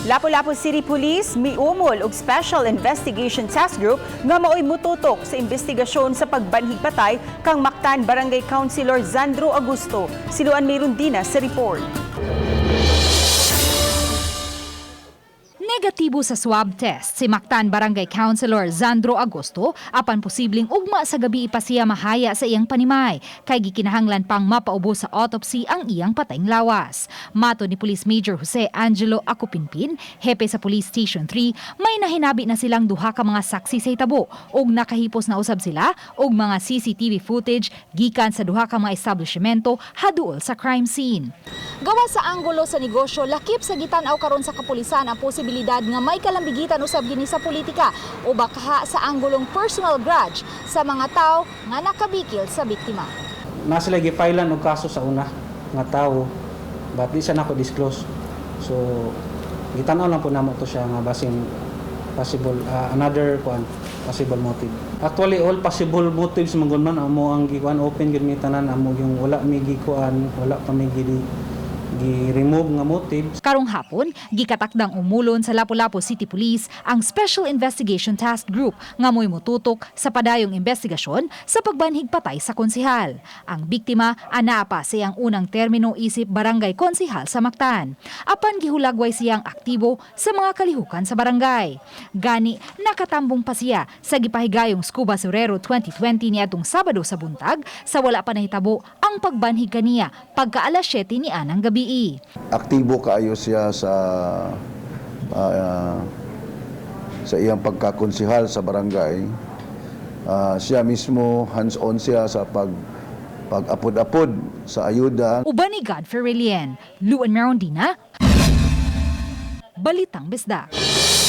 Lapu-Lapu City Police miumol og Special Investigation Task Group nga maoy mututok sa investigasyon sa pagbanhig patay kang Mactan Barangay Councilor Zandro Augusto. Si Luan Mirundina sa report. Negatibo sa swab test si Mactan Barangay Councilor Zandro Agosto, apan posibleng ugma sa gabi pa siya mahaya sa iyang panimay kay gikinahanglan pang mapaubos sa autopsy ang iyang patayng lawas. Matod ni Police Major Jose Angelo Acupinpin, hepe sa Police Station 3, may nahinabi na silang duha ka mga saksi sa hitabo ug nakahipos na usab sila og mga CCTV footage gikan sa duha ka mga establishmento haduol sa crime scene. Gawa sa anggulo sa negosyo, lakip sa gitan-aw karon sa kapulisan ang posibilidad nga may kalambigitan usab gini sa politika o baka sa anggulong personal grudge sa mga tao nga nakabikil sa biktima. Na sila gi-filean og kaso sa una nga tawo, but di siya nako disclose, so gitan-aw lang po namo to siya nga basin possible another kuan, possible motive. Actually, all possible motives man gud man amo ang gikuan. Open gyud mi tanan amo, yung wala mi gikuan, wala pa mi gi remove nga motive. Karong hapon, gikatakdang umulon sa Lapu-Lapu City Police ang Special Investigation Task Group nga mo'y mututok sa padayong investigasyon sa pagbanhig patay sa konsehal. Ang biktima anaa pa sa iyang unang termino isip barangay konsehal sa Mactan. Apan gihulagway siyang aktibo sa mga kalihukan sa barangay. Gani nakatambong pa siya sa gipahigayong Scuba Surero 2020 niadtong Sabado sa buntag sa wala pa nahitabo ang pagbanhig kaniya pagka alas 7 ni anang gabii. Aktibo kaayo siya sa iyang pagkakonsehal sa barangay. Siya mismo, hands-on siya sa pag-apod-apod sa ayuda. Uban ni Godfrey Relien, Luan Merondina, Balitang Bisdak.